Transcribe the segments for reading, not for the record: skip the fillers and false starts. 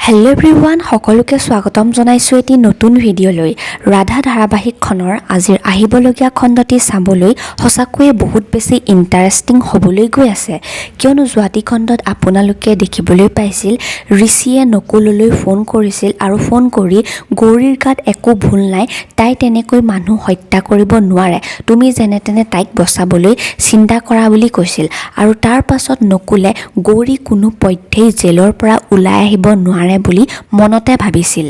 Hello' everyone, সকলোকে স্বাগতম জনাইছোঁ এটি নতুন ভিডিঅ'লৈ। ৰাধা ধাৰাবাহিকখনৰ আজিৰ আহিবলগীয়া খণ্ডটি চাবলৈ সঁচাকৈয়ে বহুত বেছি ইণ্টাৰেষ্টিং হ'বলৈ গৈ আছে। কিয়নো যোৱাটি খণ্ডত আপোনালোকে দেখিবলৈ পাইছিল, ঋষিয়ে নকুললৈ ফোন কৰিছিল আৰু ফোন কৰি গৌৰীৰ গাত একো ভুল নাই, তাই তেনেকৈ মানুহ হত্যা কৰিব নোৱাৰে, তুমি যেনে তেনে তাইক বচাবলৈ চিন্তা কৰা বুলি কৈছিল। আৰু তাৰ পাছত নকুলে গৌৰী কোনো পধ্যেই জেলৰ পৰা ওলাই আহিব নোৱাৰে বুলি মনতে ভাবিছিল।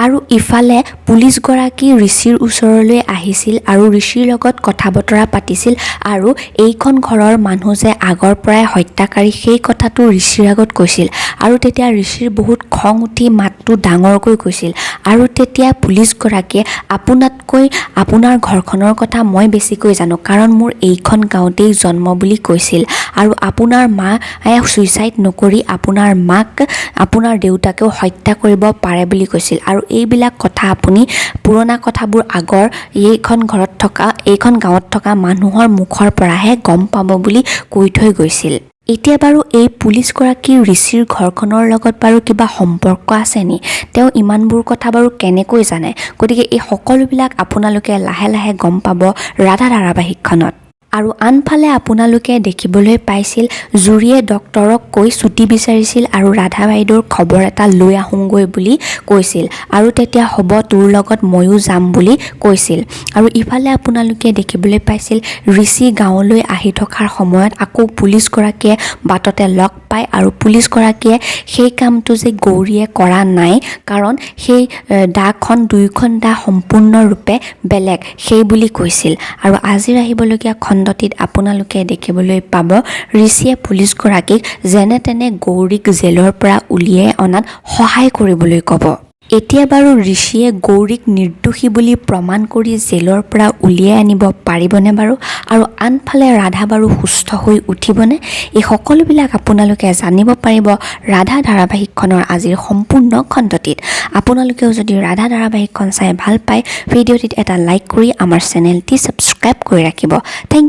আৰু ইফালে পুলিচগৰাকী ঋষিৰ ওচৰলৈ আহিছিল আৰু ঋষিৰ লগত কথা বতৰা পাতিছিল আৰু এইখন ঘৰৰ মানুহ যে আগৰ পৰাই হত্যাকাৰী, সেই কথাটো ঋষিৰ আগত কৈছিল। আৰু তেতিয়া ঋষিৰ বহুত খং উঠি মাতটো ডাঙৰকৈ কৈছিল। আৰু তেতিয়া পুলিচগৰাকীয়ে "আপোনাতকৈ আপোনাৰ ঘৰখনৰ কথা মই বেছিকৈ জানো, কাৰণ মোৰ এইখন গাঁৱতেই জন্ম" বুলি কৈছিল। আৰু আপোনাৰ মায়ে ছুইচাইড নকৰি আপোনাৰ মাক আপোনাৰ দেউতাকেও হত্যা কৰিব পাৰে বুলি কৈছিল। আৰু এইবিলাক কথা আপুনি পুৰণা কথাবোৰ আগৰ এইখন ঘৰত থকা, এইখন গাঁৱত থকা মানুহৰ মুখৰ পৰাহে গম পাব বুলি কৈ থৈ গৈছিল। এতিয়া বাৰু এই পুলিচগৰাকীৰ ঋষিৰ ঘৰখনৰ লগত বাৰু কিবা সম্পৰ্ক আছে নি? তেওঁ ইমানবোৰ কথা বাৰু কেনেকৈ জানে? গতিকে এই সকলোবিলাক আপোনালোকে লাহে লাহে গম পাব ৰাধা ধাৰাবাহিকখনত। আৰু আনফালে আপোনালোকে দেখিবলৈ পাইছিল, জুৰিয়ে ডক্তৰক কৈ ছুটি বিচাৰিছিল আৰু ৰাধা বাইদেউৰ খবৰ এটা লৈ আহোঁগৈ বুলি কৈছিল। আৰু তেতিয়া "হ'ব, তোৰ লগত ময়ো যাম" বুলি কৈছিল। আৰু ইফালে আপোনালোকে দেখিবলৈ পাইছিল, ঋষি গাঁৱলৈ আহি থকাৰ সময়ত আকৌ পুলিচগৰাকীয়ে বাটতে লগ পায় আৰু পুলিচগৰাকীয়ে সেই কামটো যে গৌৰীয়ে কৰা নাই, কাৰণ সেই দাখন, দুয়োখন দা সম্পূৰ্ণৰূপে বেলেগ সেই বুলি কৈছিল। আৰু আজিৰ আহিবলগীয়া খণ্ডটিত আপোনালোকে দেখিবলৈ পাব, ঋষিয়ে পুলিচগৰাকীক যেনে তেনে গৌৰীক জেলৰ পৰা উলিয়াই অনাত সহায় কৰিবলৈ ক'ব। এতিয়া বাৰু ঋষিয়ে গৌৰীক নিৰ্দোষী বুলি প্ৰমাণ কৰি জেলৰ পৰা উলিয়াই আনিব পাৰিবনে বাৰু? আৰু আনফালে ৰাধা বাৰু সুস্থ হৈ উঠিবনে? এই সকলোবিলাক আপোনালোকে জানিব পাৰিব ৰাধা ধাৰাবাহিকখনৰ আজিৰ সম্পূৰ্ণ খণ্ডটিত। আপোনালোকেও যদি ৰাধা ধাৰাবাহিকখন চাই ভাল পায়, ভিডিঅ'টিত এটা লাইক কৰি আমাৰ চেনেলটি ছাবস্ক্ৰাইব কৰি ৰাখিব। Thank U.